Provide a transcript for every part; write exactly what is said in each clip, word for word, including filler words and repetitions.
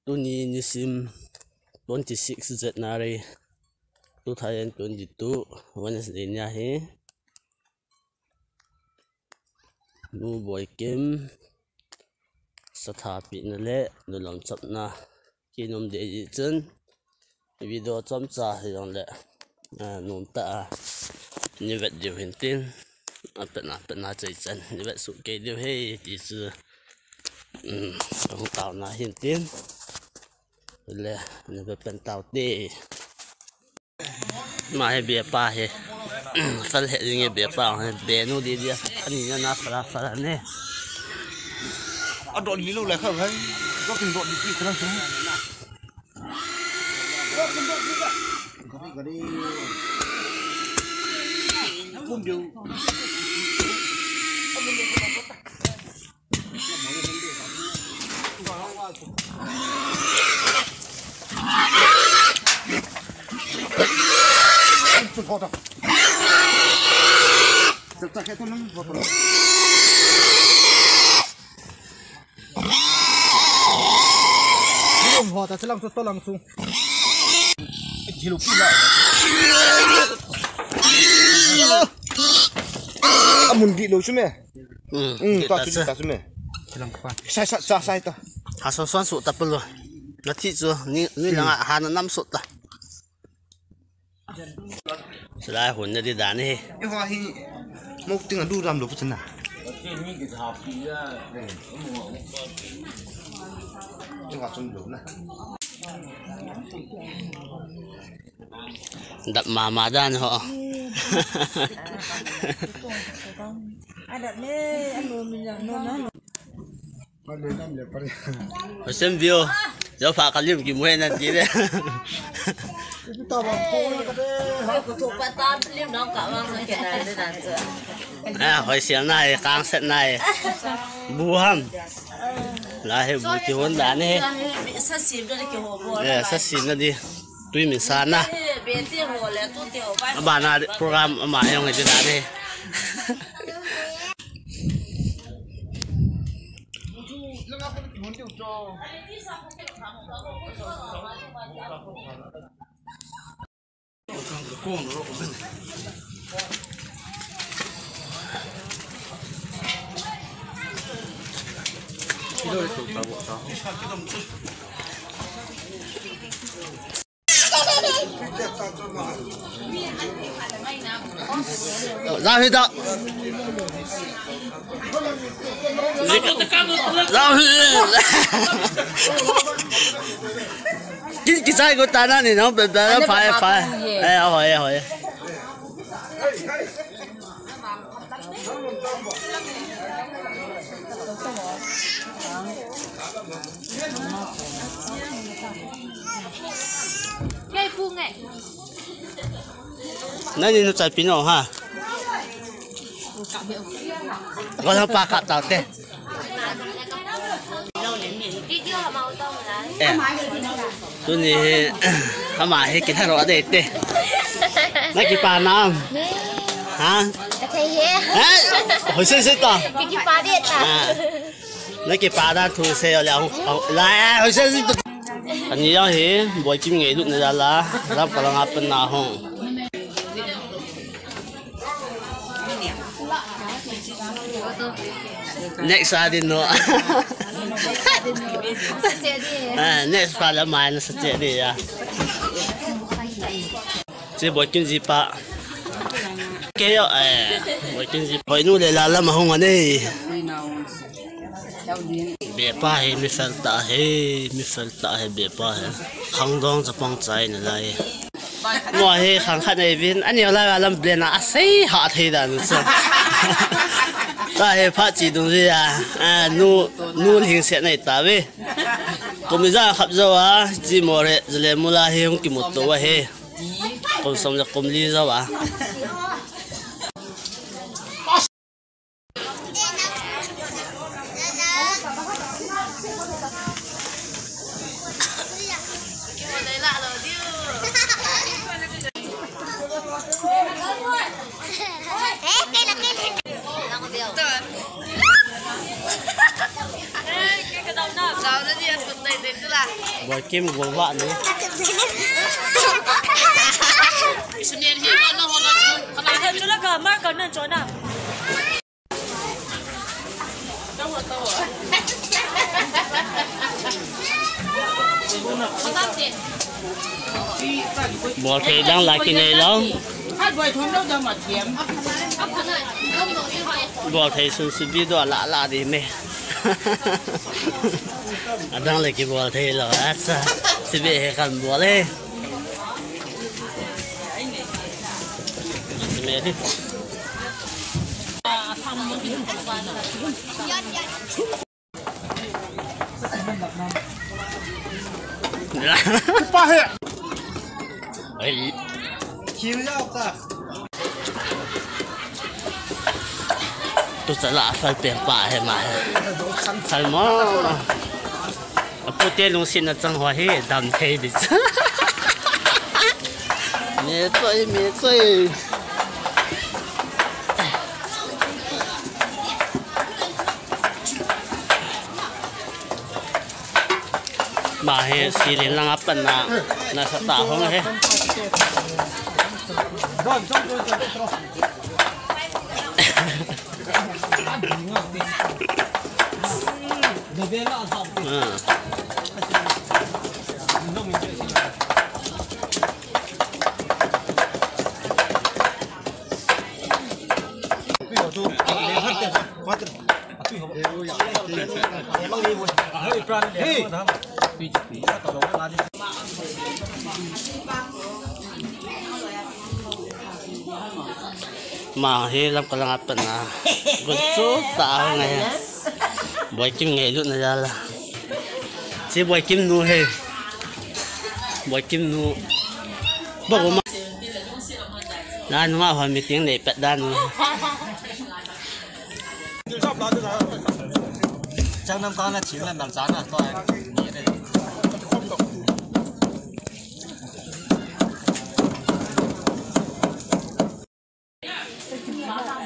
Tuni nisim twenty six January two thousand twenty two, Wednesday ni ahi. Nu Boikim satha pina le nulam chapna kinom dei chun video chomcha hijongle, ah, nomtah a ni vet diu hintin, apetna petna chai chan ni vet suh kei diu ahi ti chu, um, hung taona hintin. Le, ni vet pen taute. Ama hi bepa hi. Fel he ding hi bepa hi. Benu di dia. Ani na na fala fala ne. Adot lilo le kha hai. Dot lilo di pi kala. Amun di lo chu me. Hmm, hmm, ta chu, ta chu me. Sai, sai, sai, sai ta. Ha so son su ta palo. Na thi chu ni, ni langa ha na nam su ta. Sila hun na di dan hi. Yo ha hi. Mok ting a du ram lo pu chana. Yo ha chung lo na. Dap mama dan ho. Adat ne, anu min ya, no na. Hoisem view. Yo pha kalim ki muhe na ti le. Ah, hoisem nai, kang set nai. Bu ham. La he bu ti hon da ne. Sa sim da ki ho bo. Eh, sa sim na di. Tui min sa na. Aba na program ama yong di da ne. Zau hi ta. Zau hi. Ki, ki sai ko ta na ni no, pe, pe, phai, phai. Eh, hoi, hoi. Nani nu chai pino ha. Ko na pa ka ta te. Eh. Tuni hi, ama hi kitharo a dei te. Na kipa nam? Ha? Ka thei he. Eh? Hoi se se ta. Ki kipa de ta. Ah. Na kipa dan thu se le hung, hung, la, hoi se se ta. Ani ya hi, Boikim ngei lut na la, lam ka la nga pen na hung. Next a din no. Ah, next pa la mai na sa che di ya. Che Boikim ji pa. Ke yo, eh, Boikim ji. Hoi nu le la la ma hung ane. Bepa hi mi fel ta hi, mi fel ta hi bepa hi. Khangdong chapang chai na lai. Mo hi khang khat nei vin, ani lai lam blend a sei ha thei dan sa. Ta hi pha chi dung ri a. Ah, nu, nu hing se nei ta ve. Kum ija khap jo a, chi mo re, jale mula hi hung ki mut to wa he. Kum som le kum li jo a. Boikim gol vah ni. Bol thei dang la kinei lou. Bol thei sun subi do la la di me. Adang le kibol thei lou. Acha. Sibi he kan bol e. Pa he. Ai. Thil jao ta. Tu chala fal pe pa he ma he. Fal mo. Apute lungsetna chang ho hi dam thei di. Me choi, me choi. Ma he, siling langa panna, nasa ta hong he. Ma he lam kalang apat na. Gun chu ta ngai. Boikim ngailutna jal a. Chi Boikim nu he. Boikim nu. Bok ma. Na nunga ho meeting nei pet dan nu. Changnam kana thil na nal chana to.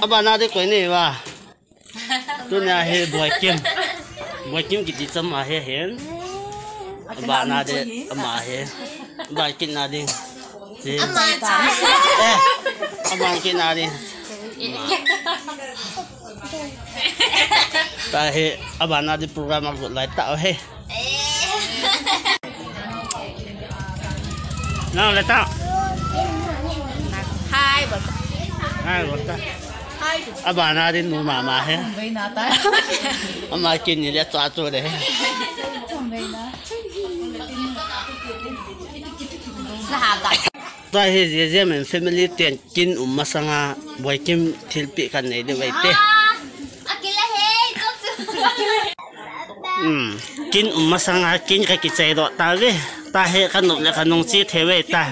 Abana de koi ni va. Tunia hi Boikim. Boikim kiti chama hi hin. Abana de ama hi. Boikim na ding. Ama cha. Eh. Abana kina ding. Tahi, abana di program agot lai tao he. Nang le ta. Hi, bol ta. Hi, bol ta. Hi. Abana di nu mama he. Bol na ta. Ama kin ni le ta tu de. Tahi, jejeh men family ten. Kin um masanga Boikim thilpeh kan nei diu ve te. Hmm. Kin um masanga kin ka kichai doh ta ve. Tahi ka nop le ka nung chi thei ve ta.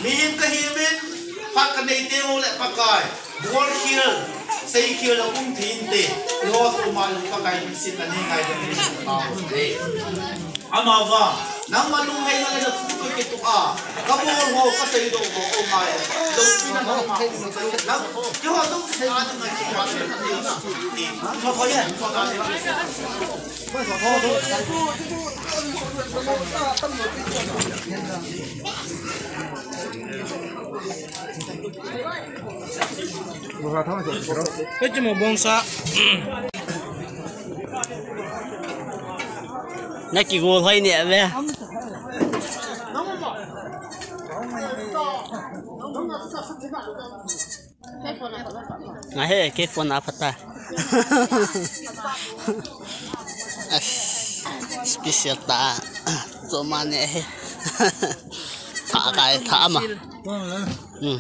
Mihem kahiuvin, phat kanei teng uleh Pakai. Bol khel, sei khel a um thei inte, eiho chu ma lung Pakai lungsetna nei ngai ding in ka um e. Amavang, nangma lungngaina le na thu toh kitoh a, ka bol ho, ka seidoh ho, o ngai, loupina nangma um thei, nang, keiho jouse a ngai, Kei chu mo bongsa. Na kigol hoi ni ave. Nga he, kei phone a phat a. As, special ta. Choma ne he. Tha kai, tha ama. Hmm.